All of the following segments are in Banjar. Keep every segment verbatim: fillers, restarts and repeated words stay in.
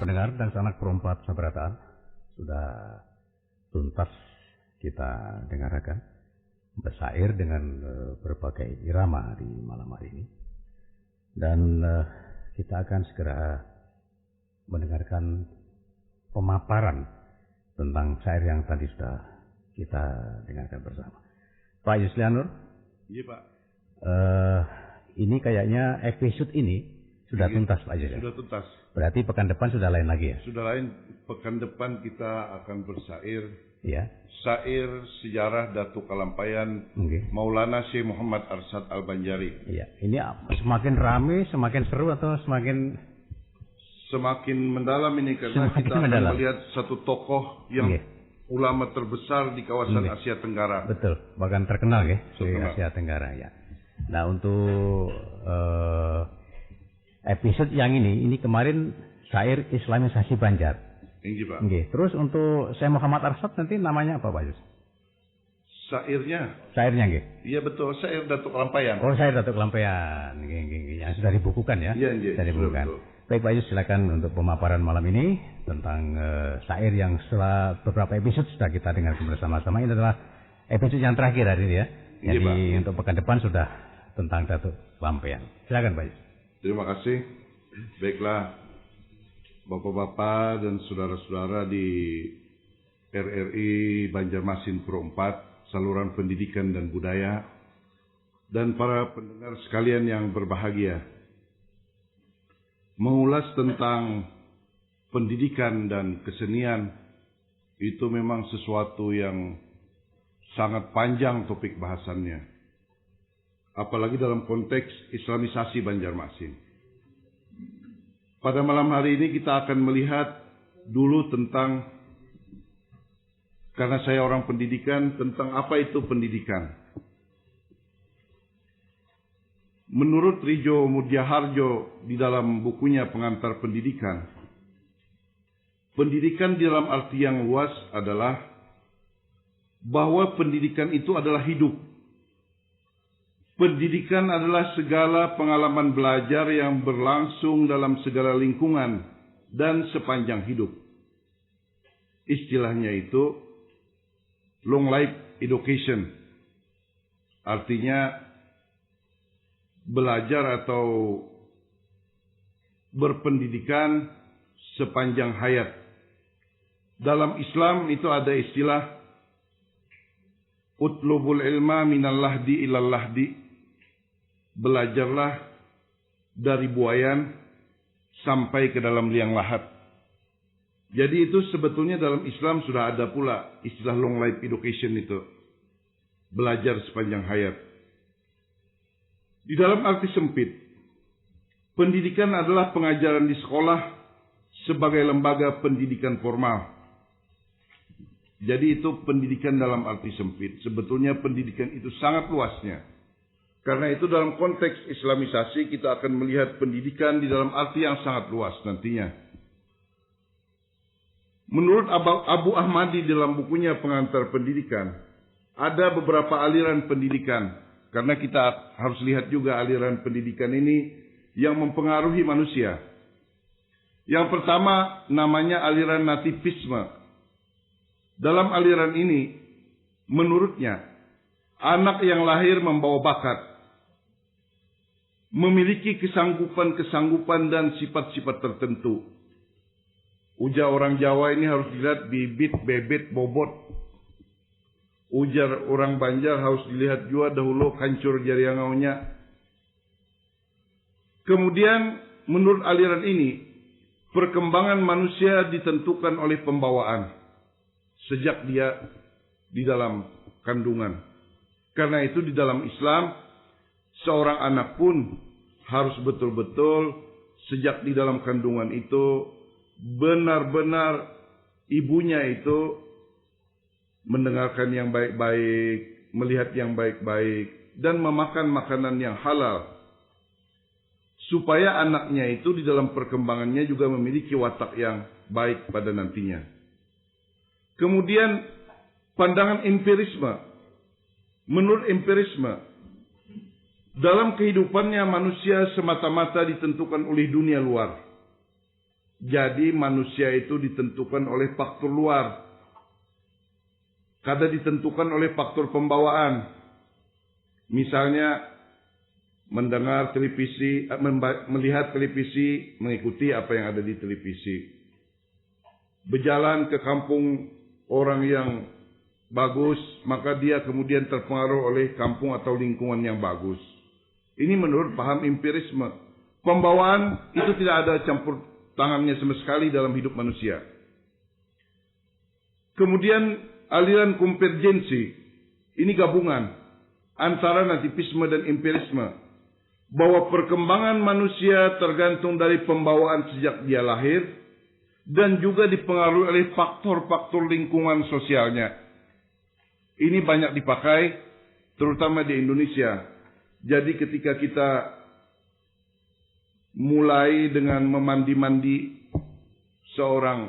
Pendengar dan sanak perumpat sabarataan, sudah tuntas kita dengarkan bersair dengan eh, berbagai irama di malam hari ini. Dan eh, kita akan segera mendengarkan pemaparan tentang syair yang tadi sudah kita dengarkan bersama. Pak Yuslianur, Iya Pak. eh, ini kayaknya episode ini sudah Iya, tuntas Pak Yuslianur. Sudah tuntas. Berarti pekan depan sudah lain lagi ya? Sudah lain, pekan depan kita akan bersair Iya. syair sejarah Datuk Kalampayan Oke. Maulana Syekh Muhammad Arsyad Al-Banjari. Iya. Ini apa? Semakin rame, semakin seru atau semakin Semakin mendalam ini karena Semakin kita akan mendalam. Melihat satu tokoh yang Oke. Ulama terbesar di kawasan Oke. Asia Tenggara. Betul, bahkan terkenal ya di Terkenal. Asia Tenggara ya. Nah, untuk eh, episode yang ini, ini kemarin syair Islamisasi Banjar. Inggih Pak. Oke. Terus untuk Syekh Muhammad Arsyad nanti namanya apa Pak Yus? Syairnya, Syairnya nggih. Iya betul, syair Datuk Kalampayan. Oh, syair Datuk Kalampayan. Nggih, nggih, nggih. Yang sudah dibukukan ya. Iya, nggih, Sudah sudah dibukukan. betul. Baik Pak Yus, silakan untuk pemaparan malam ini tentang eh, syair yang setelah beberapa episode sudah kita dengar bersama-sama. Ini adalah episode yang terakhir hari ini ya. Iya, Jadi Pak. Untuk pekan depan sudah tentang Datuk Kalampayan. Silakan Pak Yus. Terima kasih. Baiklah, Bapak-bapak dan saudara-saudara di R R I Banjarmasin Pro empat, saluran pendidikan dan budaya, dan para pendengar sekalian yang berbahagia. Mengulas tentang pendidikan dan kesenian itu memang sesuatu yang sangat panjang topik bahasannya. Apalagi dalam konteks Islamisasi Banjarmasin. Pada malam hari ini kita akan melihat dulu tentang, karena saya orang pendidikan, tentang apa itu pendidikan. Menurut Rijo Mudiaharjo di dalam bukunya Pengantar Pendidikan, pendidikan di dalam arti yang luas adalah bahwa pendidikan itu adalah hidup. Pendidikan adalah segala pengalaman belajar yang berlangsung dalam segala lingkungan dan sepanjang hidup. Istilahnya itu long life education. Artinya belajar atau berpendidikan sepanjang hayat. Dalam Islam itu ada istilah utlubul ilma minal lahdi ilal lahdi. Belajarlah dari buayan sampai ke dalam liang lahat. Jadi itu sebetulnya dalam Islam sudah ada pula istilah long life education itu. Belajar sepanjang hayat. Di dalam arti sempit, pendidikan adalah pengajaran di sekolah sebagai lembaga pendidikan formal. Jadi itu pendidikan dalam arti sempit. Sebetulnya pendidikan itu sangat luasnya. Karena itu dalam konteks Islamisasi kita akan melihat pendidikan di dalam arti yang sangat luas nantinya. Menurut Abu Ahmadi dalam bukunya Pengantar Pendidikan, ada beberapa aliran pendidikan. Karena kita harus lihat juga aliran pendidikan ini yang mempengaruhi manusia. Yang pertama namanya aliran nativisme. Dalam aliran ini, menurutnya, anak yang lahir membawa bakat, memiliki kesanggupan-kesanggupan dan sifat-sifat tertentu. Ujar orang Jawa ini harus dilihat bibit, bebet, bobot. Ujar orang Banjar harus dilihat jua dahulu kancur jari angaunya. Kemudian, menurut aliran ini, perkembangan manusia ditentukan oleh pembawaan sejak dia di dalam kandungan. Karena itu, di dalam Islam, seorang anak pun harus betul-betul sejak di dalam kandungan itu benar-benar ibunya itu mendengarkan yang baik-baik, melihat yang baik-baik, dan memakan makanan yang halal. Supaya anaknya itu di dalam perkembangannya juga memiliki watak yang baik pada nantinya. Kemudian, pandangan empirisme. Menurut empirisme, dalam kehidupannya manusia semata-mata ditentukan oleh dunia luar. Jadi manusia itu ditentukan oleh faktor luar. Kada ditentukan oleh faktor pembawaan. Misalnya mendengar televisi, eh, memba- melihat televisi, mengikuti apa yang ada di televisi. Berjalan ke kampung orang yang bagus, maka dia kemudian terpengaruh oleh kampung atau lingkungan yang bagus. Ini menurut paham empirisme. Pembawaan itu tidak ada campur tangannya sama sekali dalam hidup manusia. Kemudian aliran konvergensi, ini gabungan antara nativisme dan empirisme, bahwa perkembangan manusia tergantung dari pembawaan sejak dia lahir dan juga dipengaruhi oleh faktor-faktor lingkungan sosialnya. Ini banyak dipakai, terutama di Indonesia. Jadi ketika kita mulai dengan memandi-mandi seorang,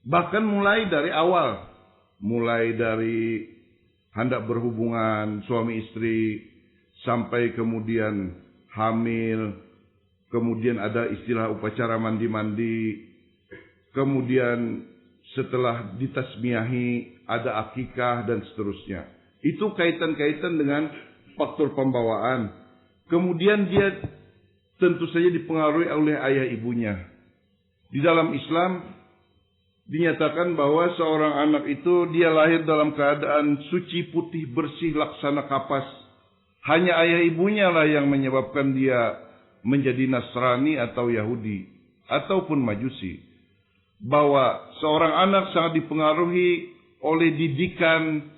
bahkan mulai dari awal, mulai dari hendak berhubungan suami istri, sampai kemudian hamil, kemudian ada istilah upacara mandi-mandi, kemudian setelah ditasmiahi ada akikah dan seterusnya. Itu kaitan-kaitan dengan faktor pembawaan. Kemudian dia tentu saja dipengaruhi oleh ayah ibunya. Di dalam Islam dinyatakan bahwa seorang anak itu dia lahir dalam keadaan suci, putih, bersih, laksana kapas. Hanya ayah ibunya lah yang menyebabkan dia menjadi Nasrani atau Yahudi ataupun Majusi. Bahwa seorang anak sangat dipengaruhi oleh didikan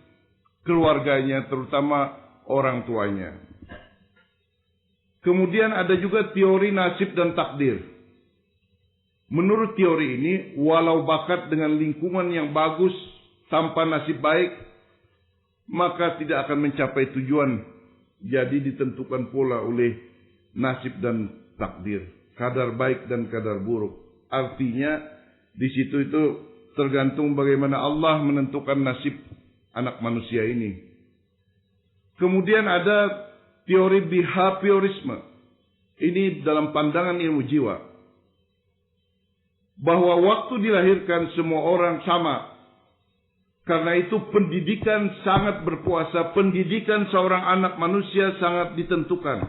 keluarganya, terutama orang tuanya. Kemudian ada juga teori nasib dan takdir. Menurut teori ini, walau bakat dengan lingkungan yang bagus, tanpa nasib baik, maka tidak akan mencapai tujuan. Jadi ditentukan pula oleh nasib dan takdir, kadar baik dan kadar buruk. Artinya di situ itu tergantung bagaimana Allah menentukan nasib anak manusia ini. Kemudian ada teori behaviorisme. Ini dalam pandangan ilmu jiwa, bahwa waktu dilahirkan semua orang sama. Karena itu pendidikan sangat berkuasa, pendidikan seorang anak manusia sangat ditentukan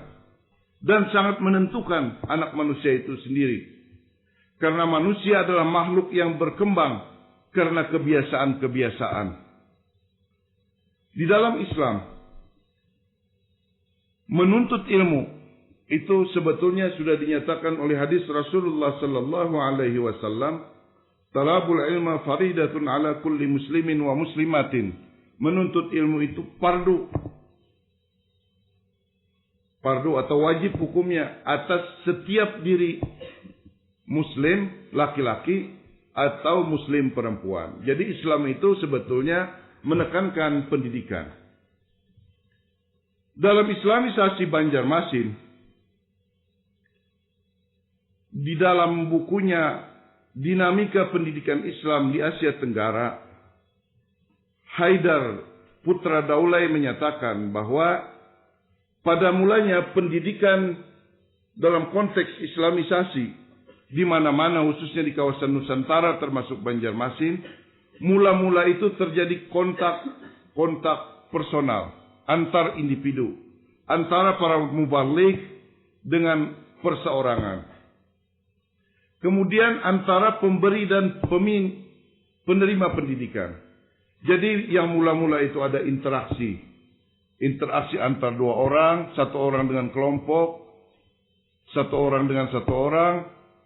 dan sangat menentukan anak manusia itu sendiri. Karena manusia adalah makhluk yang berkembang karena kebiasaan-kebiasaan. Di dalam Islam, menuntut ilmu itu sebetulnya sudah dinyatakan oleh hadis Rasulullah sallallahu alaihi wasallam, "Talabul ilma faridatun ala kulli muslimin wa muslimatin." Menuntut ilmu itu fardu. Fardu atau wajib hukumnya atas setiap diri muslim laki-laki atau muslim perempuan. Jadi Islam itu sebetulnya menekankan pendidikan. Dalam Islamisasi Banjarmasin, di dalam bukunya Dinamika Pendidikan Islam di Asia Tenggara, Haidar Putra Daulay menyatakan bahwa pada mulanya pendidikan dalam konteks Islamisasi di mana-mana, khususnya di kawasan Nusantara termasuk Banjarmasin, mula-mula itu terjadi kontak-kontak personal antar individu, antara para mubalig dengan perseorangan. Kemudian antara pemberi dan pemin-, penerima pendidikan. Jadi yang mula-mula itu ada interaksi. Interaksi antar dua orang, satu orang dengan kelompok, satu orang dengan satu orang,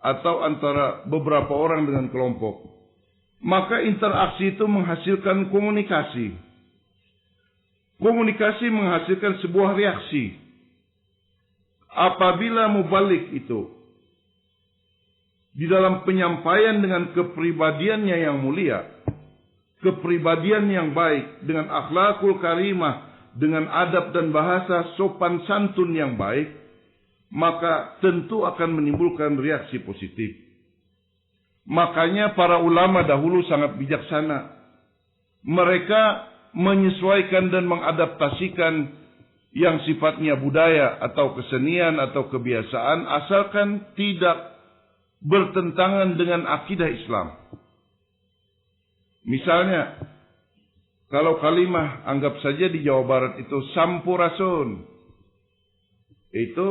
atau antara beberapa orang dengan kelompok. Maka interaksi itu menghasilkan komunikasi. Komunikasi menghasilkan sebuah reaksi. Apabila mubalik itu di dalam penyampaian dengan kepribadiannya yang mulia, kepribadian yang baik, dengan akhlakul karimah, dengan adab dan bahasa sopan santun yang baik, maka tentu akan menimbulkan reaksi positif. Makanya para ulama dahulu sangat bijaksana. Mereka menyesuaikan dan mengadaptasikan yang sifatnya budaya atau kesenian atau kebiasaan, asalkan tidak bertentangan dengan akidah Islam. Misalnya, kalau kalimah, anggap saja di Jawa Barat itu sampurasun, itu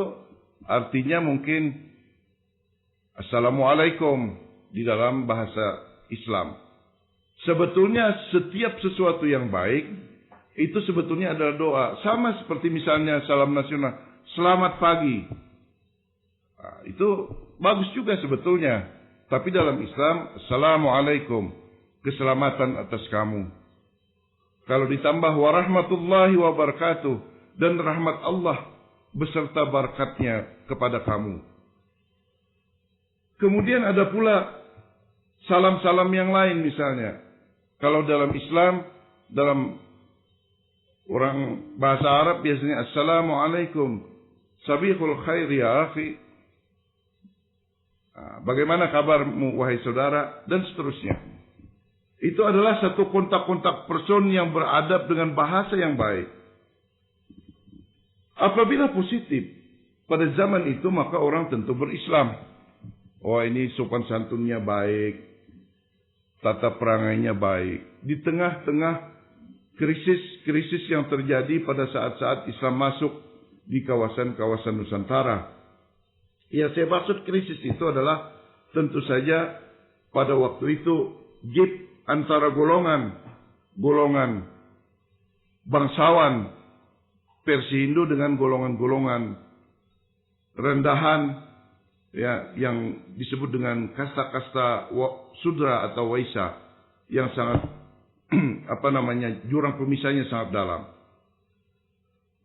artinya mungkin assalamualaikum di dalam bahasa Islam. Sebetulnya setiap sesuatu yang baik itu sebetulnya adalah doa. Sama seperti misalnya salam nasional, selamat pagi. Nah, itu bagus juga sebetulnya. Tapi dalam Islam, assalamualaikum, keselamatan atas kamu. Kalau ditambah warahmatullahi wabarakatuh, dan rahmat Allah beserta barakatnya kepada kamu. Kemudian ada pula salam-salam yang lain misalnya. Kalau dalam Islam, dalam orang bahasa Arab biasanya assalamualaikum, sabihul khair ya akhi. Ah, bagaimana kabarmu wahai saudara, dan seterusnya. Itu adalah satu kontak-kontak person yang beradab dengan bahasa yang baik. Apabila positif pada zaman itu, maka orang tentu berislam. Oh, ini sopan santunnya baik, tata perangainya baik. Di tengah-tengah krisis-krisis yang terjadi pada saat-saat Islam masuk di kawasan-kawasan Nusantara. Yang saya maksud krisis itu adalah tentu saja pada waktu itu gap antara golongan, golongan bangsawan versi Hindu dengan golongan-golongan rendahan, ya, yang disebut dengan kasta-kasta wa-, sudra atau waisa yang sangat apa namanya, jurang pemisahnya sangat dalam.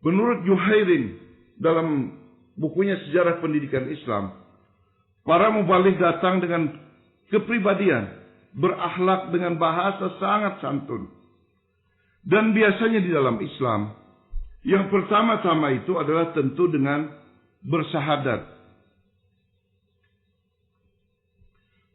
Menurut Juhairin, dalam bukunya Sejarah Pendidikan Islam, para mubaligh datang dengan kepribadian, berakhlak dengan bahasa sangat santun. Dan biasanya di dalam Islam, yang pertama-tama itu adalah tentu dengan bersahadat.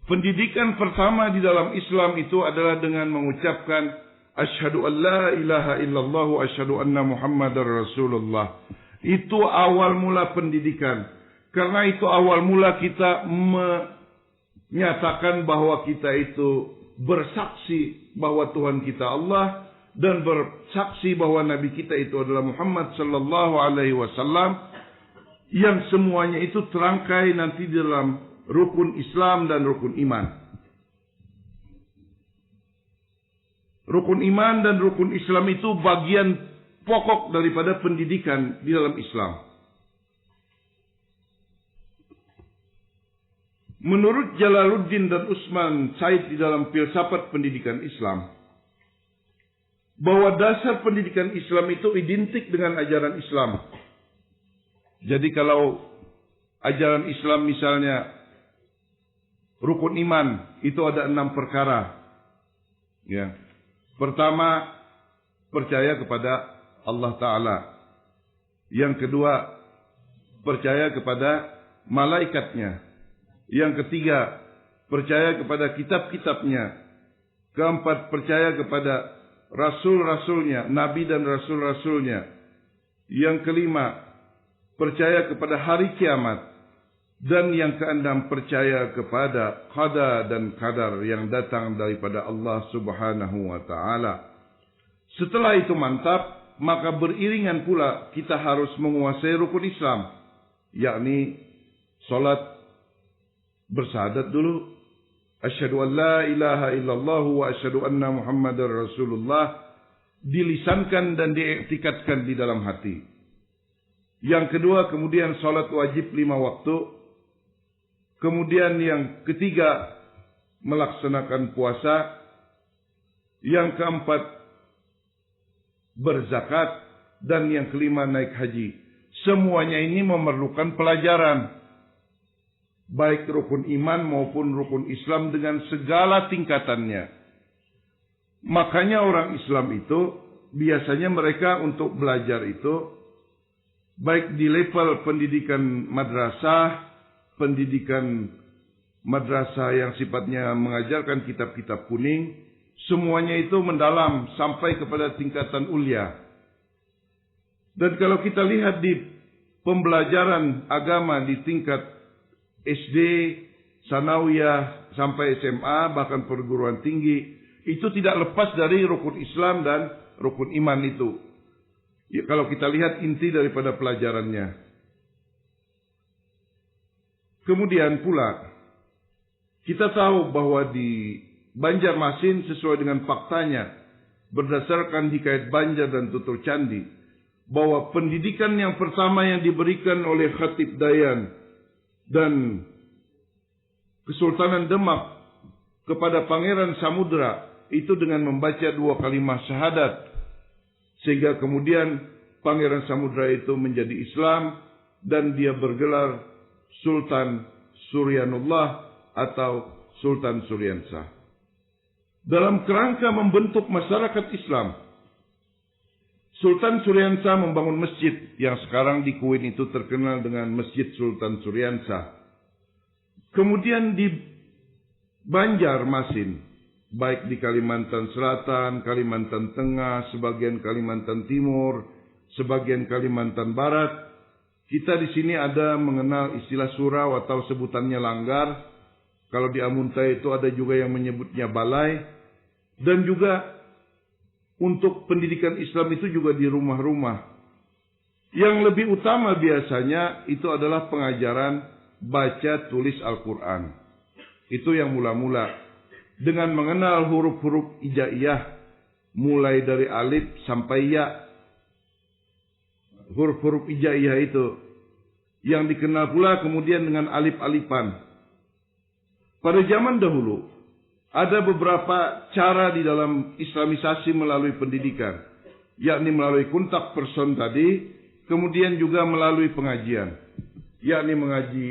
Pendidikan pertama di dalam Islam itu adalah dengan mengucapkan asyhadu an la ilaha illallah wa asyhadu anna Muhammadar Rasulullah. Itu awal mula pendidikan. Karena itu awal mula kita menyatakan bahwa kita itu bersaksi bahwa Tuhan kita Allah dan bersaksi bahwa Nabi kita itu adalah Muhammad sallallahu alaihi wasallam, yang semuanya itu terangkai nanti di dalam rukun Islam dan rukun iman. Rukun iman dan rukun Islam itu bagian pokok daripada pendidikan di dalam Islam. Menurut Jalaluddin dan Usman Said di dalam filsafat pendidikan Islam, bahwa dasar pendidikan Islam itu identik dengan ajaran Islam. Jadi kalau ajaran Islam misalnya rukun iman, itu ada enam perkara. Ya. Pertama, percaya kepada Allah Ta'ala. Yang kedua, percaya kepada malaikatnya. Yang ketiga, percaya kepada kitab-kitabnya. Keempat, percaya kepada rasul-rasulnya, nabi dan rasul-rasulnya. Yang kelima, percaya kepada hari kiamat. Dan yang keenam, percaya kepada qada dan qadar yang datang daripada Allah Subhanahu wa Ta'ala. Setelah itu mantap, maka beriringan pula kita harus menguasai rukun Islam, yakni salat bersahadat dulu, asyhadu an la ilaha illallah wa asyhadu anna Muhammadar Rasulullah, dilisankan dan diiktikadkan di dalam hati. Yang kedua, kemudian salat wajib lima waktu. Kemudian yang ketiga, melaksanakan puasa. Yang keempat, berzakat. Dan yang kelima, naik haji. Semuanya ini memerlukan pelajaran. Baik rukun iman maupun rukun Islam dengan segala tingkatannya. Makanya orang Islam itu biasanya mereka untuk belajar itu baik di level pendidikan madrasah, pendidikan madrasah yang sifatnya mengajarkan kitab-kitab kuning, semuanya itu mendalam sampai kepada tingkatan ulia. Dan kalau kita lihat di pembelajaran agama di tingkat S D, sanawiyah, sampai S M A, bahkan perguruan tinggi, itu tidak lepas dari rukun Islam dan rukun iman itu. Ya, kalau kita lihat inti daripada pelajarannya. Kemudian pula, kita tahu bahwa di Banjarmasin, sesuai dengan faktanya, berdasarkan Hikayat Banjar dan Tutur Candi, bahwa pendidikan yang pertama yang diberikan oleh Khatib Dayan dan Kesultanan Demak kepada Pangeran Samudra itu dengan membaca dua kalimah syahadat, sehingga kemudian Pangeran Samudra itu menjadi Islam dan dia bergelar Sultan Suryanullah atau Sultan Suryansah. Dalam kerangka membentuk masyarakat Islam, Sultan Suryansah membangun masjid yang sekarang di Kuin itu terkenal dengan Masjid Sultan Suryansah. Kemudian di Banjarmasin, baik di Kalimantan Selatan, Kalimantan Tengah, sebagian Kalimantan Timur, sebagian Kalimantan Barat, kita di sini ada mengenal istilah surau atau sebutannya langgar. Kalau di Amuntai itu ada juga yang menyebutnya balai. Dan juga untuk pendidikan Islam itu juga di rumah-rumah. Yang lebih utama biasanya itu adalah pengajaran baca tulis Al-Quran. Itu yang mula-mula. Dengan mengenal huruf-huruf hijaiyah, mulai dari alif sampai ya. Huruf-huruf hijaiyah itu. Yang dikenal pula kemudian dengan alif-alifan. Pada zaman dahulu, ada beberapa cara di dalam Islamisasi melalui pendidikan, yakni melalui kontak person tadi, kemudian juga melalui pengajian, yakni mengaji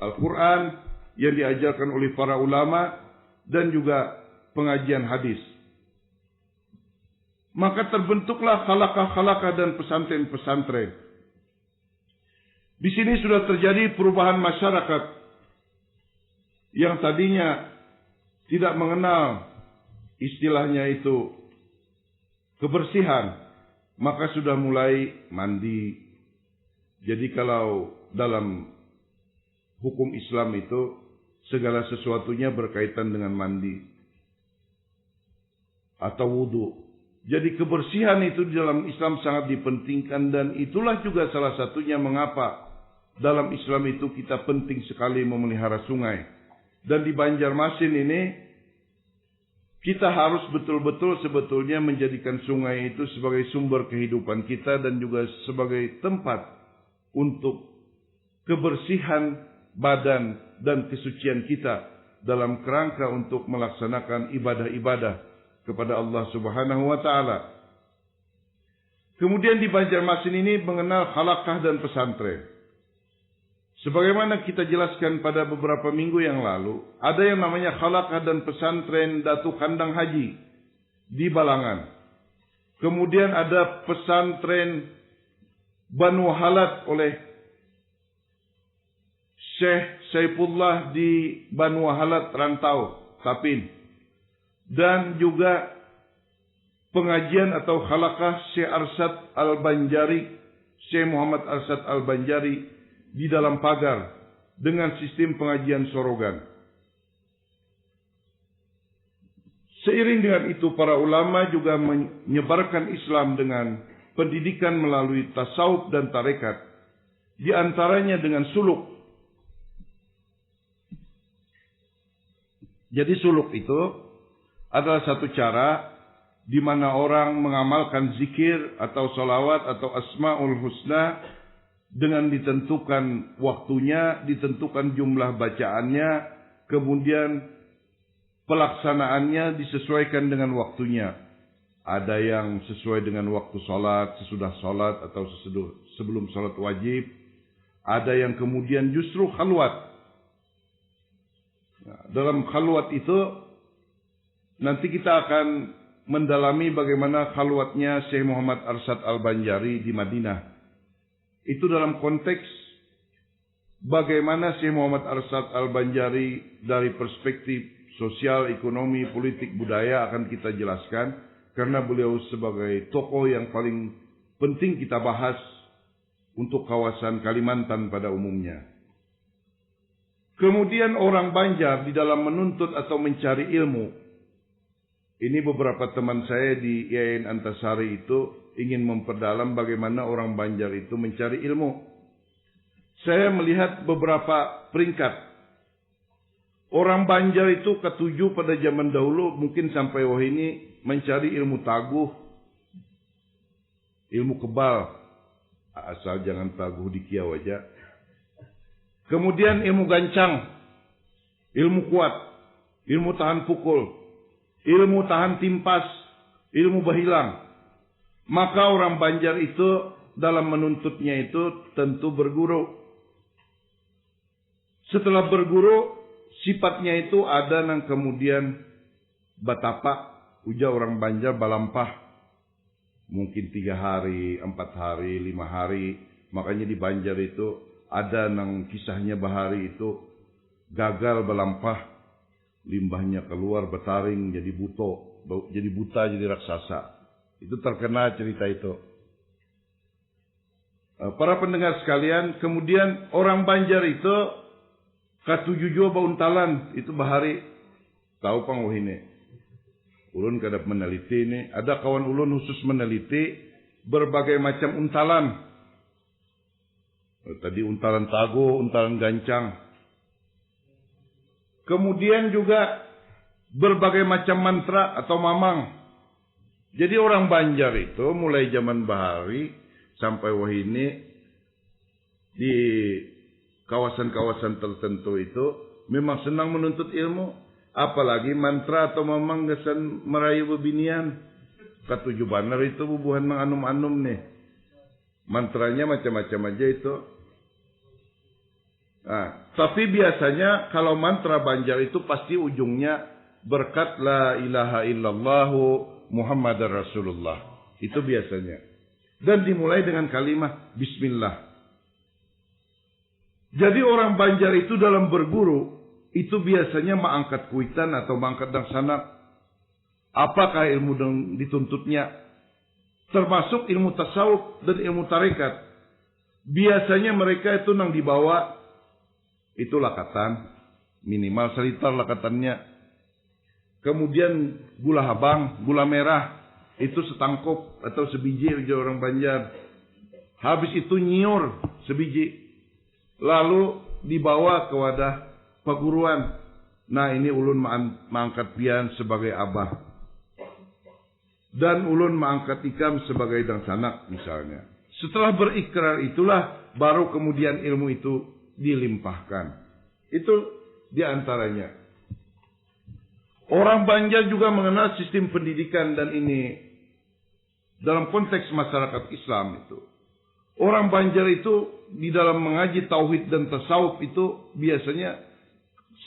Al-Quran yang diajarkan oleh para ulama dan juga pengajian hadis. Maka terbentuklah khalaqah-khalaqah dan pesantren-pesantren. Di sini sudah terjadi perubahan masyarakat yang tadinya tidak mengenal istilahnya itu kebersihan, maka sudah mulai mandi. Jadi kalau dalam hukum Islam itu segala sesuatunya berkaitan dengan mandi atau wudhu. Jadi kebersihan itu di dalam Islam sangat dipentingkan dan itulah juga salah satunya mengapa dalam Islam itu kita penting sekali memelihara sungai. Dan di Banjarmasin ini kita harus betul-betul sebetulnya menjadikan sungai itu sebagai sumber kehidupan kita dan juga sebagai tempat untuk kebersihan badan dan kesucian kita dalam kerangka untuk melaksanakan ibadah-ibadah kepada Allah Subhanahu wa taala. Kemudian di Banjarmasin ini mengenal khalaqah dan pesantren. Sebagaimana kita jelaskan pada beberapa minggu yang lalu, ada yang namanya khalaqah dan pesantren Datu Kandang Haji di Balangan. Kemudian ada pesantren Banu Halat oleh Syekh Saifullah di Banu Halat Rantau, Tapin. Dan juga pengajian atau khalaqah Syekh Arsyad Al-Banjari, Syekh Muhammad Arsyad Al-Banjari di dalam pagar dengan sistem pengajian sorogan. Seiring dengan itu, para ulama juga menyebarkan Islam dengan pendidikan melalui tasawuf dan tarekat, di antaranya dengan suluk. Jadi suluk itu adalah satu cara di mana orang mengamalkan zikir atau salawat atau asmaul husna dengan ditentukan waktunya, ditentukan jumlah bacaannya, kemudian pelaksanaannya disesuaikan dengan waktunya. Ada yang sesuai dengan waktu salat, sesudah salat atau sesudah, sebelum salat wajib. Ada yang kemudian justru khalwat. Nah, dalam khalwat itu nanti kita akan mendalami bagaimana khalwatnya Syekh Muhammad Arsyad Al-Banjari di Madinah. Itu dalam konteks bagaimana Syekh Muhammad Arsyad Al-Banjari dari perspektif sosial, ekonomi, politik, budaya akan kita jelaskan karena beliau sebagai tokoh yang paling penting kita bahas untuk kawasan Kalimantan pada umumnya. Kemudian orang Banjar di dalam menuntut atau mencari ilmu. Ini beberapa teman saya di I A I N Antasari itu ingin memperdalam bagaimana orang Banjar itu mencari ilmu. Saya melihat beberapa peringkat. Orang Banjar itu katuju pada zaman dahulu, mungkin sampai wahini, mencari ilmu taguh, ilmu kebal. Asal jangan taguh di kiau aja. Kemudian ilmu gancang, ilmu kuat, ilmu tahan pukul, ilmu tahan timpas, ilmu bahilang. Maka orang Banjar itu dalam menuntutnya itu tentu berguru. Setelah berguru, sifatnya itu ada nang kemudian batapa, ujar orang Banjar balampah. Mungkin tiga hari, empat hari, lima hari. Makanya di Banjar itu ada nang kisahnya bahari itu gagal balampah, limbahnya keluar betaring jadi buto, jadi buta, jadi raksasa. Itu terkenal cerita itu. Eh, para pendengar sekalian, kemudian orang Banjar itu katuju jua bauntalan, itu bahari. Tahu pang wahini. Ulun kada meneliti ini. Ada kawan ulun khusus meneliti berbagai macam untalan. Eh, tadi untalan taguh, untalan gancang. Kemudian juga berbagai macam mantra atau mamang. Jadi orang Banjar itu mulai zaman bahari sampai wahini di kawasan-kawasan tertentu itu memang senang menuntut ilmu. Apalagi mantra atau mamang gasan merayu bebinian. Katuju banar itu bubuhan nang anum-anum nih. Mantranya macam-macam aja itu. Nah, tapi biasanya kalau mantra Banjar itu pasti ujungnya berkat la ilaha illallahu Muhammadar Rasulullah. Itu biasanya. Dan dimulai dengan kalimah bismillah. Jadi orang Banjar itu dalam berguru itu biasanya maangkat kuitan atau maangkat dangsanak. Apakah ilmu yang dituntutnya? Termasuk ilmu tasawuf dan ilmu tarekat. Biasanya mereka itu nang dibawa itu lakatan, minimal salitar lakatannya. Kemudian gula habang, gula merah, itu setangkup atau sebiji ujar orang Banjar. Habis itu nyiur sebiji. Lalu dibawa ke wadah paguruan. Nah, ini ulun maan-, maangkat pian sebagai abah. Dan ulun maangkat ikam sebagai dangsanak, misalnya. Setelah berikrar itulah, baru kemudian ilmu itu dilimpahkan. Itu di antaranya. Orang Banjar juga mengenal sistem pendidikan dan ini dalam konteks masyarakat Islam itu. Orang Banjar itu di dalam mengaji tauhid dan tasawuf itu biasanya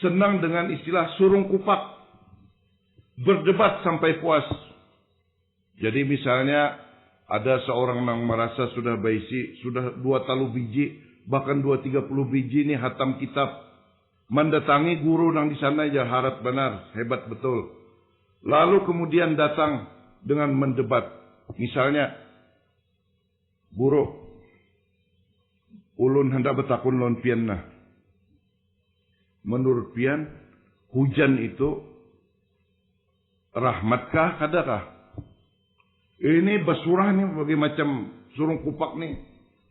senang dengan istilah surung kupak, berdebat sampai puas. Jadi misalnya ada seorang nang merasa sudah baisi, sudah dua talu biji, bahkan dua tiga puluh biji ni hatam kitab. Mendatangi guru nang di sana ja harat banar, hebat betul. Lalu kemudian datang dengan mendebat. Misalnya, "Guru, ulun hendak betakun lawan pian nah. Menurut pian, hujan itu rahmat kah, kada kah?" Ini basurah nih, bagi macam surung kupak nih.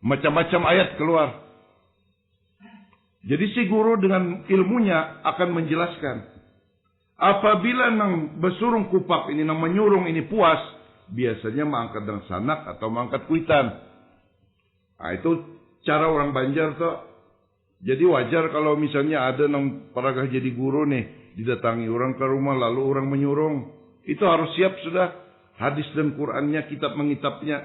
Macam-macam ayat keluar. Jadi si guru dengan ilmunya akan menjelaskan. Apabila nang basurung kupak ini, nang menyurung ini puas, biasanya maangkat dangsanak atau maangkat kuitan. Nah, itu cara orang Banjar tuh. Jadi wajar kalau misalnya ada nang paragah jadi guru nih, didatangi orang ke rumah lalu orang menyurung. Itu harus siap sudah hadis dan Qur'annya, kitab mengitabnya.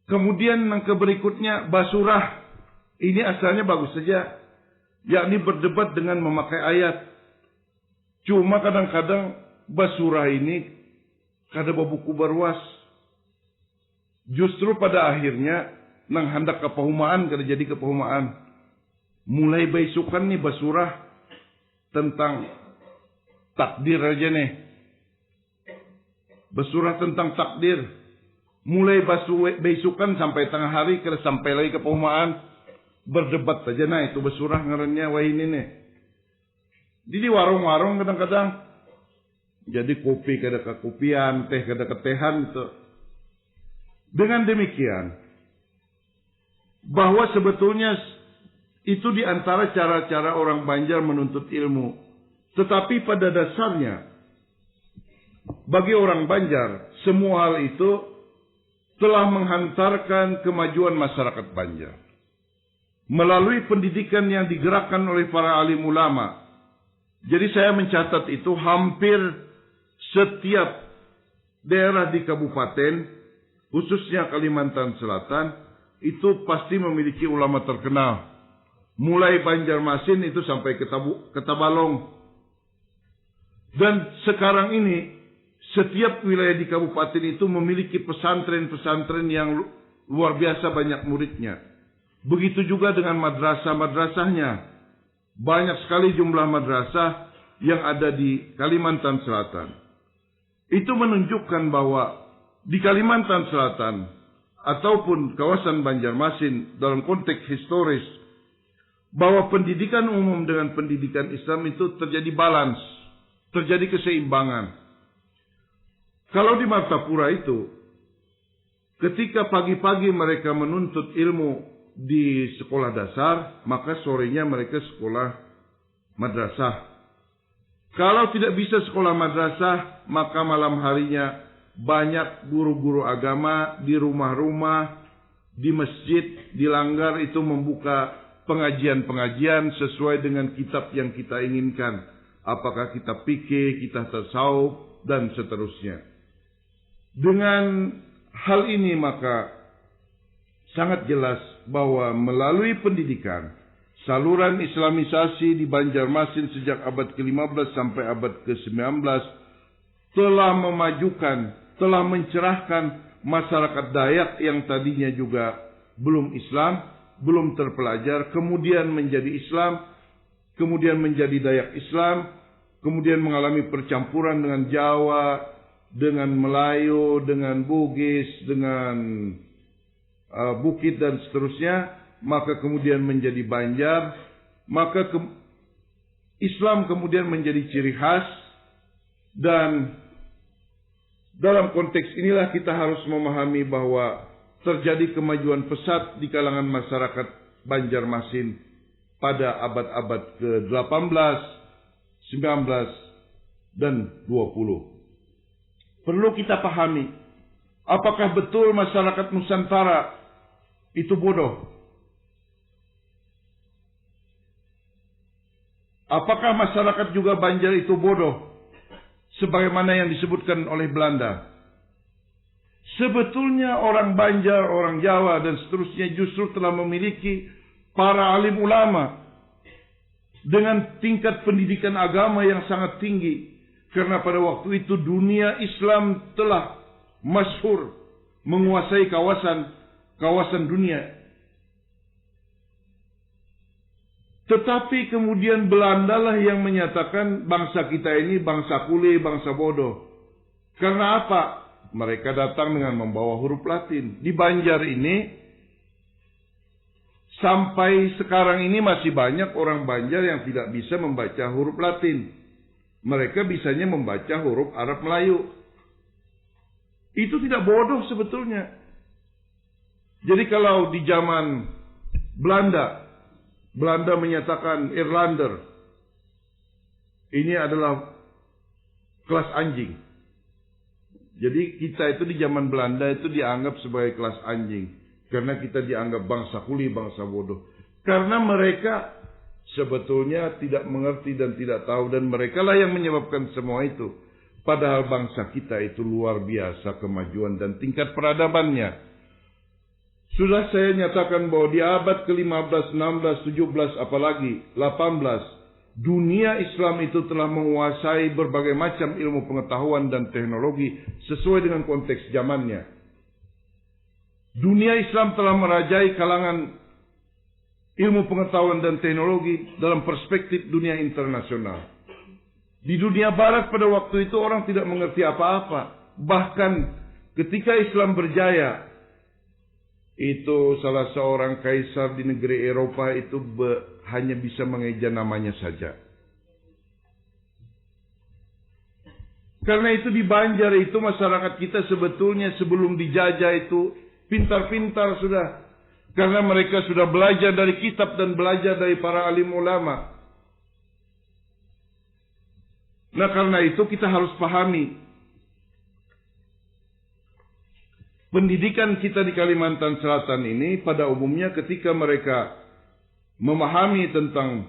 Kemudian nang keberikutnya basurah. Ini asalnya bagus saja, yakni berdebat dengan memakai ayat. Cuma kadang-kadang basurah ini kada babuku baruas. Justru pada akhirnya nang handak kapahumaan kada jadi kapahumaan. Mulai baisukan nih basurah tentang takdir aja nih. Basurah tentang takdir. Mulai basu-, baisukan sampai tengah hari kada sampai lagi kapahumaan. Berdebat saja nah itu, besurah ngarannya wahini nih. Di, di warung-warung kadang-kadang. Jadi kopi kada kakopian, teh kada katehan gitu. Dengan demikian, bahwa sebetulnya itu di antara cara-cara orang Banjar menuntut ilmu. Tetapi pada dasarnya, bagi orang Banjar, semua hal itu telah menghantarkan kemajuan masyarakat Banjar melalui pendidikan yang digerakkan oleh para alim ulama. Jadi saya mencatat itu hampir setiap daerah di kabupaten, khususnya Kalimantan Selatan, itu pasti memiliki ulama terkenal. Mulai Banjarmasin itu sampai ke Tabu-, ke Tabalong. Dan sekarang ini, setiap wilayah di kabupaten itu memiliki pesantren-pesantren yang lu-, luar biasa banyak muridnya. Begitu juga dengan madrasah-madrasahnya. Banyak sekali jumlah madrasah yang ada di Kalimantan Selatan. Itu menunjukkan bahwa di Kalimantan Selatan ataupun kawasan Banjarmasin dalam konteks historis, bahwa pendidikan umum dengan pendidikan Islam itu terjadi balance, terjadi keseimbangan. Kalau di Martapura itu, ketika pagi-pagi mereka menuntut ilmu di sekolah dasar, maka sorenya mereka sekolah madrasah. Kalau tidak bisa sekolah madrasah, maka malam harinya banyak guru-guru agama di rumah-rumah, di masjid, di langgar itu membuka pengajian-pengajian sesuai dengan kitab yang kita inginkan. Apakah kitab fikih, kitab tasawuf, dan seterusnya. Dengan hal ini maka sangat jelas bahwa melalui pendidikan, saluran Islamisasi di Banjarmasin sejak abad ke lima belas sampai abad ke sembilan belas telah memajukan, telah mencerahkan masyarakat Dayak yang tadinya juga belum Islam, belum terpelajar, kemudian menjadi Islam, kemudian menjadi Dayak Islam, kemudian mengalami percampuran dengan Jawa, dengan Melayu, dengan Bugis, dengan, eh, Bukit dan seterusnya, maka kemudian menjadi Banjar, maka ke-, Islam kemudian menjadi ciri khas, dan dalam konteks inilah kita harus memahami bahwa terjadi kemajuan pesat di kalangan masyarakat Banjarmasin pada abad-abad ke delapan belas, sembilan belas, dan dua puluh. Perlu kita pahami, apakah betul masyarakat Nusantara itu bodoh? Apakah masyarakat juga Banjar itu bodoh, sebagaimana yang disebutkan oleh Belanda? Sebetulnya orang Banjar, orang Jawa, dan seterusnya justru telah memiliki para alim ulama dengan tingkat pendidikan agama yang sangat tinggi. Karena pada waktu itu dunia Islam telah masyhur menguasai kawasan, kawasan dunia. Tetapi kemudian Belandalah yang menyatakan bangsa kita ini bangsa kuli, bangsa bodoh. Karena apa? Mereka datang dengan membawa huruf Latin. Di Banjar ini, sampai sekarang ini masih banyak orang Banjar yang tidak bisa membaca huruf Latin. Mereka bisanya membaca huruf Arab Melayu. Itu tidak bodoh sebetulnya. Jadi kalau di zaman Belanda, Belanda menyatakan Irlander ini adalah kelas anjing. Jadi kita itu di zaman Belanda itu dianggap sebagai kelas anjing. Karena kita dianggap bangsa kuli, bangsa bodoh. Karena mereka sebetulnya tidak mengerti dan tidak tahu, dan merekalah yang menyebabkan semua itu. Padahal bangsa kita itu luar biasa kemajuan dan tingkat peradabannya. Sudah saya nyatakan bahwa di abad ke lima belas, enam belas, tujuh belas, apalagi delapan belas, dunia Islam itu telah menguasai berbagai macam ilmu pengetahuan dan teknologi sesuai dengan konteks zamannya. Dunia Islam telah merajai kalangan ilmu pengetahuan dan teknologi dalam perspektif dunia internasional. Di dunia barat pada waktu itu orang tidak mengerti apa-apa. Bahkan ketika Islam berjaya, itu salah seorang kaisar di negeri Eropa itu be, hanya bisa mengeja namanya saja. Karena itu di Banjar itu masyarakat kita sebetulnya sebelum dijajah itu pintar-pintar sudah. Karena mereka sudah belajar dari kitab dan belajar dari para alim ulama. Nah, karena itu kita harus pahami pendidikan kita di Kalimantan Selatan ini pada umumnya ketika mereka memahami tentang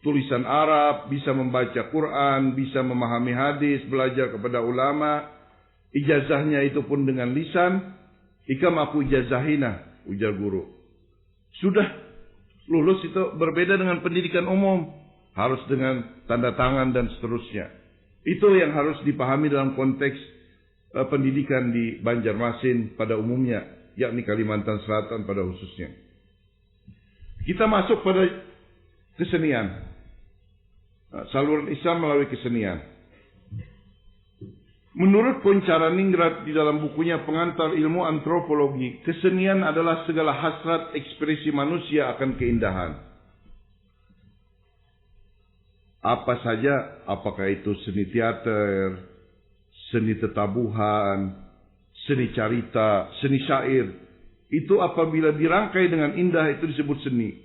tulisan Arab, bisa membaca Quran, bisa memahami hadis, belajar kepada ulama, ijazahnya itu pun dengan lisan, ikam aku ijazahina, ujar guru. Sudah lulus itu berbeda dengan pendidikan umum, harus dengan tanda tangan dan seterusnya. Itu yang harus dipahami dalam konteks eh, pendidikan di Banjarmasin pada umumnya, yakni Kalimantan Selatan pada khususnya. Kita masuk pada kesenian. Nah, saluran Islam melalui kesenian. Menurut Poncara Ningrat di dalam bukunya Pengantar Ilmu Antropologi, kesenian adalah segala hasrat ekspresi manusia akan keindahan. Apa saja, apakah itu seni teater, seni tetabuhan, seni carita, seni syair, itu apabila dirangkai dengan indah itu disebut seni.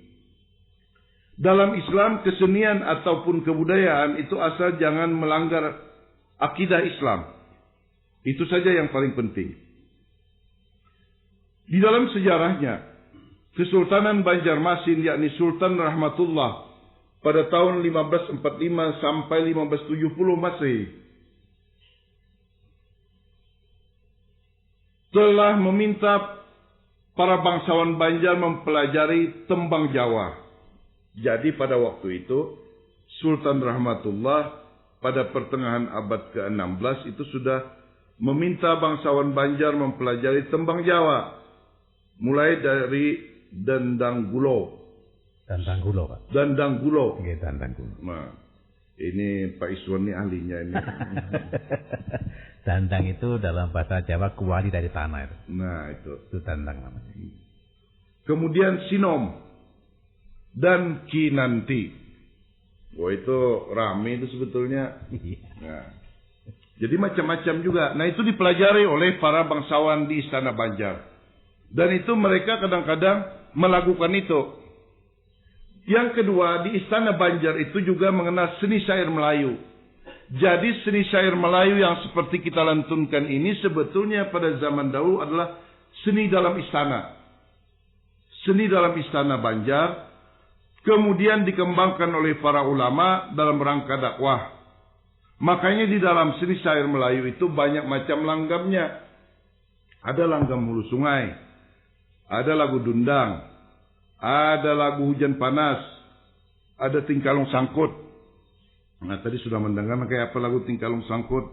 Dalam Islam, kesenian ataupun kebudayaan itu asal jangan melanggar akidah Islam. Itu saja yang paling penting. Di dalam sejarahnya, Kesultanan Banjarmasin, yakni Sultan Rahmatullah, pada tahun lima belas empat lima sampai lima belas tujuh puluh Masehi, telah meminta para bangsawan Banjar mempelajari tembang Jawa. Jadi pada waktu itu, Sultan Rahmatullah pada pertengahan abad keenam belas itu sudah meminta bangsawan Banjar mempelajari tembang Jawa, mulai dari Dandang Gulo. Dandang Gulo, Pak. Dandang Gulo. Oke, Dandang Gulo. Nah, ini Pak Iswan ini ahlinya ini. Dandang itu dalam bahasa Jawa kuali dari tanah itu. Nah, itu. Itu dandang namanya. Kemudian Sinom dan Kinanti. Wah, itu rame itu sebetulnya. Iya. Nah, jadi macam-macam juga. Nah, itu dipelajari oleh para bangsawan di Istana Banjar. Dan itu mereka kadang-kadang melakukan itu. Yang kedua, di Istana Banjar itu juga mengenal seni syair Melayu. Jadi seni syair Melayu yang seperti kita lantunkan ini sebetulnya pada zaman dahulu adalah seni dalam istana. Seni dalam istana Banjar kemudian dikembangkan oleh para ulama dalam rangka dakwah. Makanya di dalam seni syair Melayu itu banyak macam langgamnya. Ada langgam hulu sungai, ada lagu dundang, ada lagu hujan panas, ada tingkalung sangkut. Nah, tadi sudah mendengar kayak apa lagu tingkalung sangkut?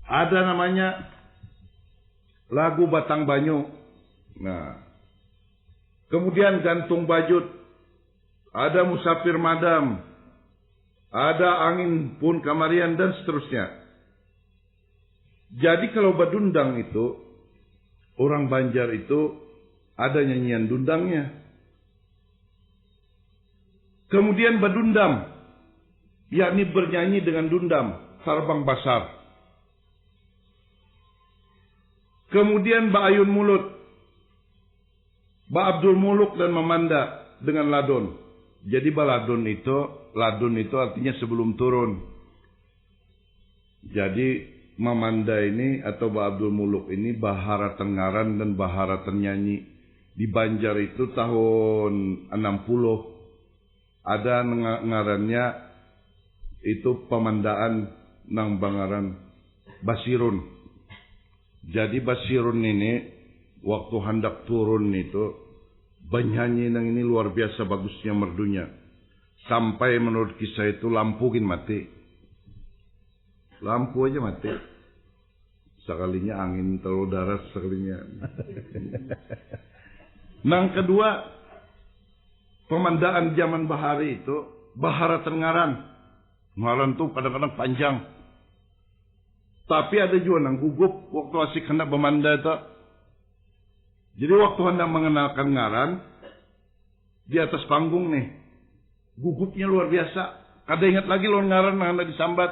Ada namanya lagu batang banyu. Nah, kemudian gantung bajut, ada musafir madam, ada angin pun kamarian dan seterusnya. Jadi kalau badundang itu, orang Banjar itu ada nyanyian dundangnya. Kemudian badundam, yakni bernyanyi dengan dundam, sarbang basar. Kemudian baayun mulut, ba Abdul Muluk dan mamanda dengan ladon. Jadi baladon itu, ladon itu artinya sebelum turun. Jadi mamanda ini atau ba Abdul Muluk ini baharatan ngaran dan baharatan nyanyi. Di Banjar itu tahun enam puluh ada nga-, ngarannya itu pamandaan nang bangaran Basirun. Jadi Basirun ini waktu handak turun itu banyanyi nang ini luar biasa bagusnya merdunya. Sampai menurut kisah itu lampu gin mati. Lampu aja mati. Sekalinya angin terlalu daras sekalinya. Nang kedua, pemandaan zaman bahari itu baharatan ngaran. Ngaran tuh kadang-kadang panjang. Tapi ada jua nang gugup waktu asik handak bamanda tu. Jadi waktu handak mengenalkan ngaran di atas panggung nih, gugupnya luar biasa. Kada ingat lagi lawan ngaran nang handak disambat.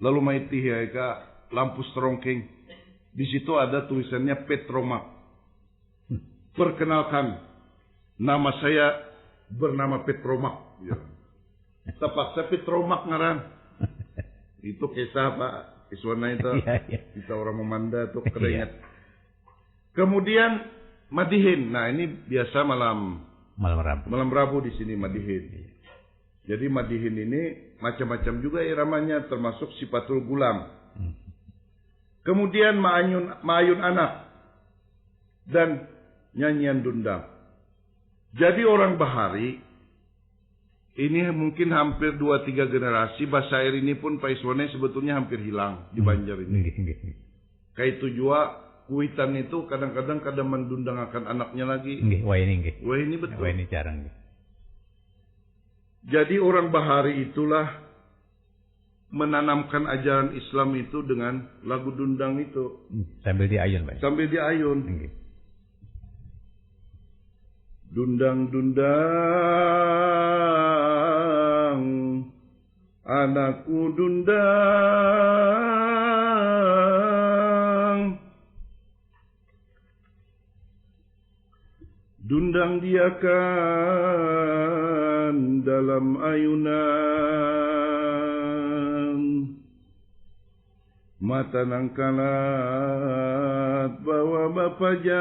Lalu maitih ya ka lampu strongking. Di situ ada tulisannya Petromak. "Perkenalkan, nama saya bernama Petromak." Ya. Terpaksa Petromak ngaran. Itu kisah Pak Iswana itu. Iya, iya. Kita orang memanda tuh, iya, keringat. Kemudian madihin. Nah, ini biasa malam, malam Rabu. Malam Rabu di sini madihin. Iya. Jadi madihin ini macam-macam juga iramanya, termasuk sipatul gulam. Hmm. Kemudian maayun, maayun anak dan nyanyian dundang. Jadi orang bahari ini mungkin hampir dua tiga generasi, basair ini pun Pak Iswane sebetulnya hampir hilang di, hmm, Banjar ini. Nggih, nggih, nggih. Kaitu jua kuitan itu kadang-kadang kada mandundangakan anaknya lagi. Nggih, wah ini nggih. Wah ini betul. Wah ini jarang nggih. Jadi orang bahari itulah menanamkan ajaran Islam itu dengan lagu dundang itu. Hmm, sambil diayun, Pak. Sambil diayun. Nggih. Dundang, dundang, anakku dundang. Dundang diakan dalam ayunan. Mata nang kalat bawa bapajam.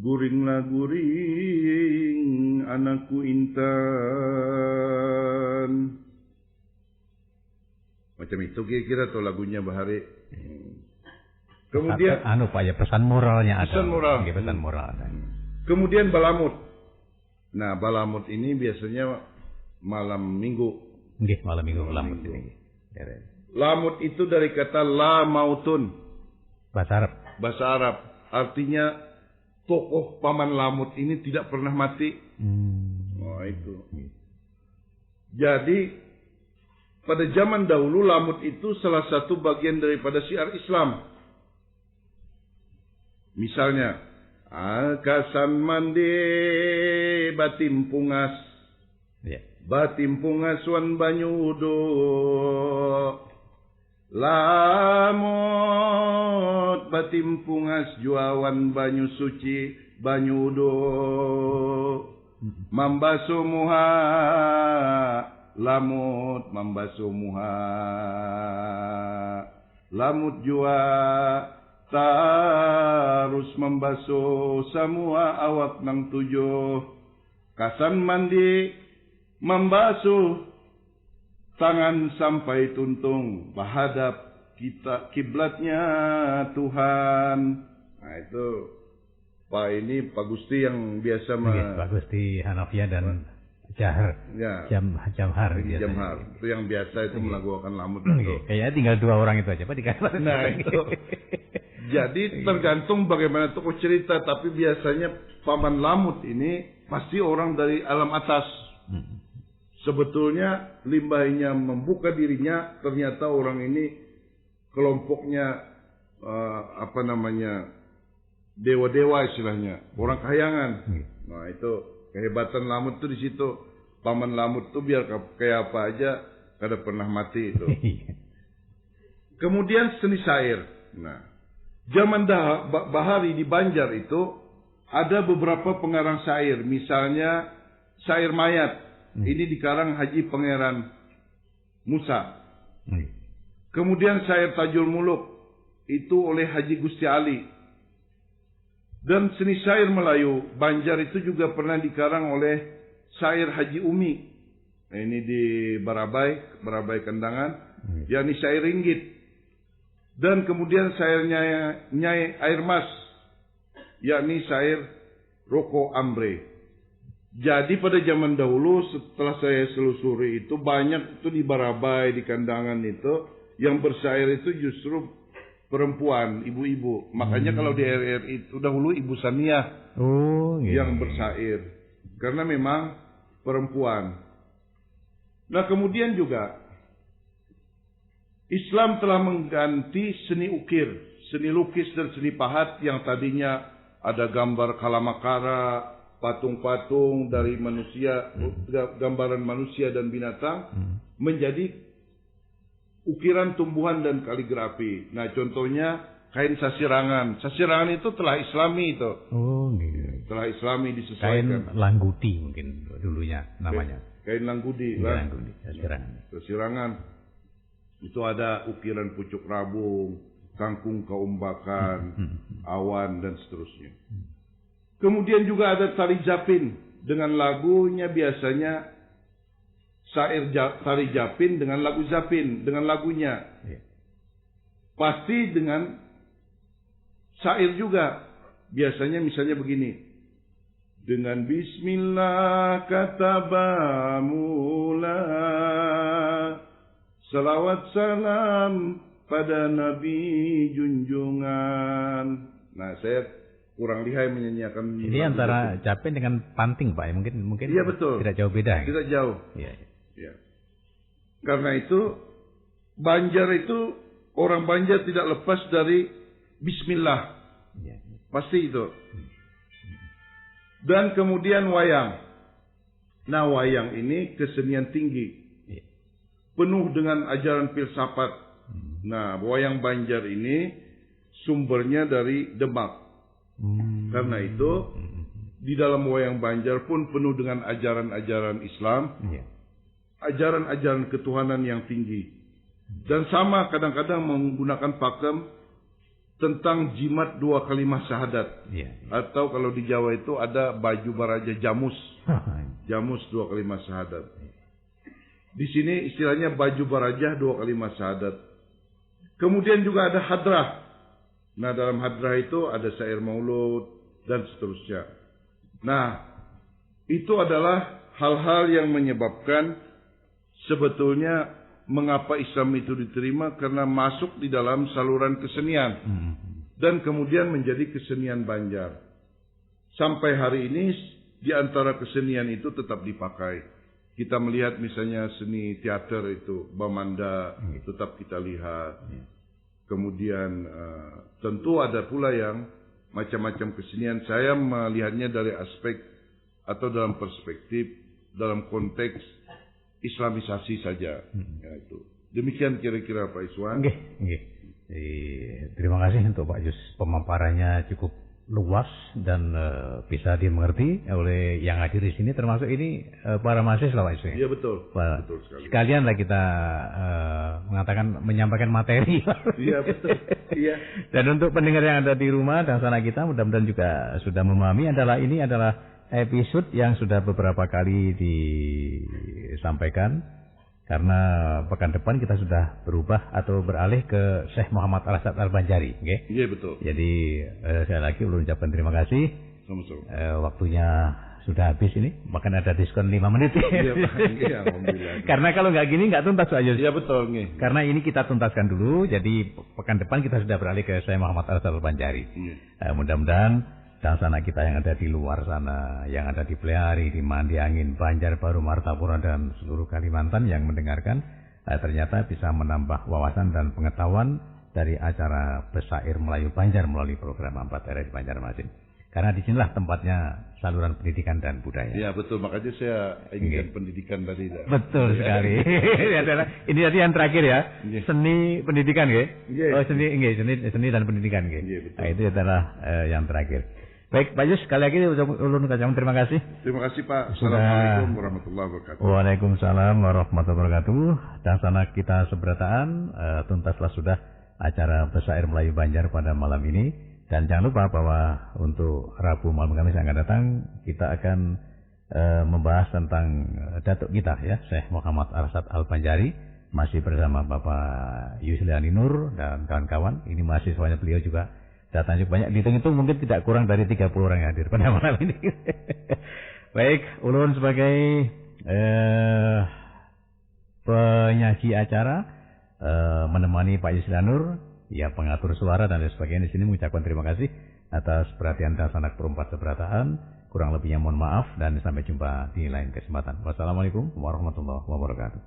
Guringlah guring anakku intan. Macam itu kira-kira tuh lagunya bahari. Kemudian anu Pak ya, pesan moralnya ada. Pesan moral. Nggih, pesan moral ada. Kemudian balamut. Nah, balamut ini biasanya malam minggu. Nggih, malam minggu. Malam balamut minggu ini. Ya, ya. Lamut itu dari kata la mautun. Bahasa Arab. Bahasa Arab. Artinya tokoh Paman Lamut ini tidak pernah mati. Hmm. Nah, itu. Nggih. Jadi pada zaman dahulu lamut itu salah satu bagian daripada syiar Islam. Misalnya, ah, kasan mandi batimpungas. Ya. Batimpungas wan banyu udu. Lamut batimpungas jua wan banyu suci, banyu udu. Mambasuh muha, lamut mambasuh muha. Lamut jua tarus mambasuh samua awak nang tujuh. Kasan mandi mambasuh tangan sampai tuntung bahadap kita kiblatnya Tuhan. Nah, itu Pak ini Pak Gusti yang biasa ma- Nggih, Pak Gusti Hanafiah dan Jahar. Ya. Jam Jamhar Ini biasanya. Jamhar. Itu yang biasa itu Nggih. melakukan lamut Nggih, itu. Kayaknya tinggal dua orang itu aja Pak di kamar. Nah, itu. Jadi tergantung bagaimana tokoh cerita, tapi biasanya Paman Lamut ini pasti orang dari alam atas. Hmm. Sebetulnya limbahnya membuka dirinya, ternyata orang ini kelompoknya eh, apa namanya, dewa-dewa istilahnya, orang kayangan. Iya. Nah, itu kehebatan Lamut tuh di situ. Paman Lamut tuh biar ka- kayak apa aja kada pernah mati itu. Iya. Kemudian seni syair. Nah, zaman dah ba- bahari di Banjar itu ada beberapa pengarang syair, misalnya syair mayat. Hmm. Ini dikarang Haji Pangeran Musa. Hmm. Kemudian syair Tajul Muluk itu oleh Haji Gusti Ali. Dan seni syair Melayu Banjar itu juga pernah dikarang oleh syair Haji Umi. Nah, ini di Barabai, Barabai Kendangan, Hmm. yakni syair ringgit. Dan kemudian syairnya Nyai Air Mas, yakni syair Roko Ambre. Jadi pada zaman dahulu setelah saya selusuri itu banyak itu di Barabai, di Kandangan itu yang bersyair itu justru perempuan, ibu-ibu. Makanya Hmm. kalau di R R I itu dahulu Ibu Saniah Oh, iya. yang bersyair. Karena memang perempuan. Nah, kemudian juga Islam telah mengganti seni ukir, seni lukis dan seni pahat yang tadinya ada gambar kalamakara, patung-patung dari manusia, ga- gambaran manusia dan binatang, hmm, menjadi ukiran tumbuhan dan kaligrafi. Nah, contohnya kain sasirangan. Sasirangan itu telah Islami itu. Oh, gitu. Telah Islami disesuaikan. Kain langgudi mungkin dulunya namanya. Kain langgudi Iya, lah. Langgudi, sasirangan. Sasirangan. Itu ada ukiran pucuk rabung, kangkung kaumbakan, Hmm. awan dan seterusnya. Kemudian juga ada tari japin dengan lagunya, biasanya syair ja- tari japin dengan lagu japin, dengan lagunya. Iya. Pasti dengan syair juga. Biasanya misalnya begini. Dengan bismillah kata bamula. Salawat salam pada nabi junjungan. Nah, saya kurang lihai menyanyiakan Ini lagu antara itu. Japin dengan Panting, Pak, ya. Mungkin mungkin Iya, betul. Tidak jauh beda. Ya? Tidak jauh. Iya. Ya. Karena itu Banjar itu, orang Banjar tidak lepas dari bismillah. Iya. Pasti itu. Dan kemudian wayang. Nah, wayang ini kesenian tinggi. Iya. Penuh dengan ajaran filsafat. Hmm. Nah, wayang Banjar ini sumbernya dari Demak. Hmm. Karena itu, Hmm. di dalam wayang Banjar pun penuh dengan ajaran-ajaran Islam, Iya. ajaran-ajaran ketuhanan yang tinggi. Dan sama kadang-kadang menggunakan pakem tentang jimat dua kalimat syahadat. Iya. Atau kalau di Jawa itu ada baju baraja jamus. Jamus dua kalimat syahadat. Di sini istilahnya baju barajah dua kalimat syahadat. Kemudian juga ada hadrah. Nah, dalam hadrah itu ada syair maulud dan seterusnya. Nah, itu adalah hal-hal yang menyebabkan sebetulnya mengapa Islam itu diterima, karena masuk di dalam saluran kesenian Hmm. dan kemudian menjadi kesenian Banjar. Sampai hari ini, di antara kesenian itu tetap dipakai. Kita melihat misalnya seni teater itu, Bamanda, Hmm. tetap kita lihat. Hmm. Kemudian eh, tentu ada pula yang macam-macam kesenian. Saya melihatnya dari aspek atau dalam perspektif, dalam konteks Islamisasi saja. Hmm. Ya, itu. Demikian kira-kira, Pak Iswan. Nggih, nggih. Eh, terima kasih untuk Pak Yus, pemaparannya cukup luas dan eh, bisa dimengerti oleh yang hadir di sini, termasuk ini eh, para mahasiswa, Pak Yus, ya? Iya, betul. Pak, Betul sekali. Sekalian lah kita eh, mengatakan, menyampaikan materi. Iya, betul. Iya. Dan untuk pendengar yang ada di rumah dan sanak kita, mudah-mudahan juga sudah memahami, adalah ini adalah episode yang sudah beberapa kali disampaikan, karena pekan depan kita sudah berubah atau beralih ke Syekh Muhammad Al-Hasan Al-Banjari, nggih. Iya, betul. Jadi eh, sekali lagi ulun ucapkan terima kasih. Sama-sama. Eh, waktunya sudah habis ini, bahkan ada diskon lima menit. Iya, Pak. Iya, alhamdulillah. Karena kalau nggak gini nggak tuntas, Pak Yus. Iya, betul nih. Karena ini kita tuntaskan dulu, jadi pekan depan kita sudah beralih ke Syekh Muhammad Al-Hasan Al-Banjari. Iya. Eh, mudah-mudahan dan sanak kita yang ada di luar sana, yang ada di Peliari, di Mandiangin, Banjarbaru, Martapura, dan seluruh Kalimantan yang mendengarkan, eh, ternyata bisa menambah wawasan dan pengetahuan dari acara Besair Melayu Banjar melalui program empat R R I Banjarmasin. Karena di sinilah tempatnya saluran pendidikan dan budaya. Iya, betul. Makanya saya ingin Nggih. pendidikan tadi. Dah. Betul sekali. Ini adalah, ini tadi yang terakhir, ya. Nggih. Seni pendidikan, nggih. Nggih. Oh, seni, nggih, seni, seni dan pendidikan, nggih. Nggih, betul. Nah, itu adalah eh, yang terakhir. Baik, Pak Yus, sekali lagi ucap- ulun ucapkan terima kasih. Terima kasih, Pak. Sudah Assalamualaikum warahmatullahi wabarakatuh. Waalaikumsalam warahmatullahi wabarakatuh. Dan sanak kita seberataan, eh, tuntaslah sudah acara Besair Melayu Banjar pada malam ini. Dan jangan lupa bahwa untuk Rabu malam Kamis yang akan datang, kita akan eh, membahas tentang eh, datuk kita, ya, Syekh Muhammad Arsad Al-Banjari, masih bersama Bapak Yusliani Nur dan kawan-kawan. Ini mahasiswanya beliau juga datang cukup banyak. Dihitung-hitung mungkin tidak kurang dari tiga puluh orang yang hadir pada malam ini. Baik, ulun sebagai eh, penyaji acara, eh, menemani Pak Yuslianur, ya, pengatur suara dan lain sebagainya, di sini mengucapkan terima kasih atas perhatian dan sanak perumpat seberataan. Kurang lebihnya mohon maaf dan sampai jumpa di lain kesempatan. Wassalamualaikum warahmatullahi wabarakatuh.